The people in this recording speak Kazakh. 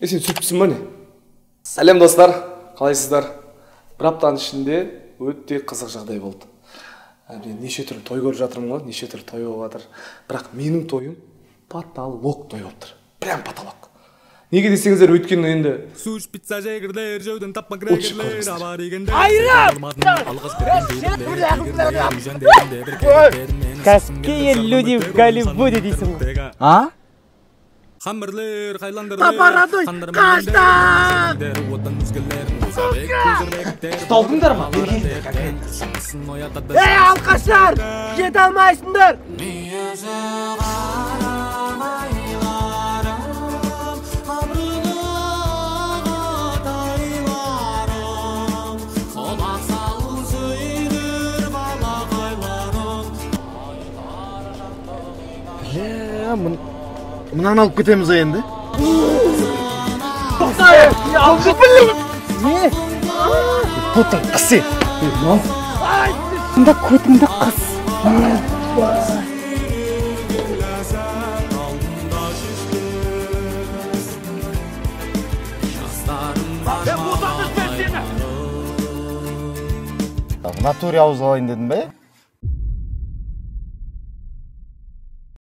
Сен түсіріпсің ба не? Сәлем достар, қалайсыздар? Бір аптаның ішінде өте қызық жағдай болды. Мен неше түрлі той көріп жатырмын ғой, неше түрлі той болып жатыр. Бірақ менің тойым потолок той болып тұр. Прям потолок. Неге десеңіздер, өйткені енді Айрап! Какие люди в Голливуде дейсің ғой. А? Папа родной, қаштақ! Ұсталдыңдар ма? Ей, алқаштар! Жете алмайсыңдар! Мынаны алып кетеміз енді. Не? Көтің қыс. Мында көтіңді қыс. В натуре ауыз алайын дедің бе?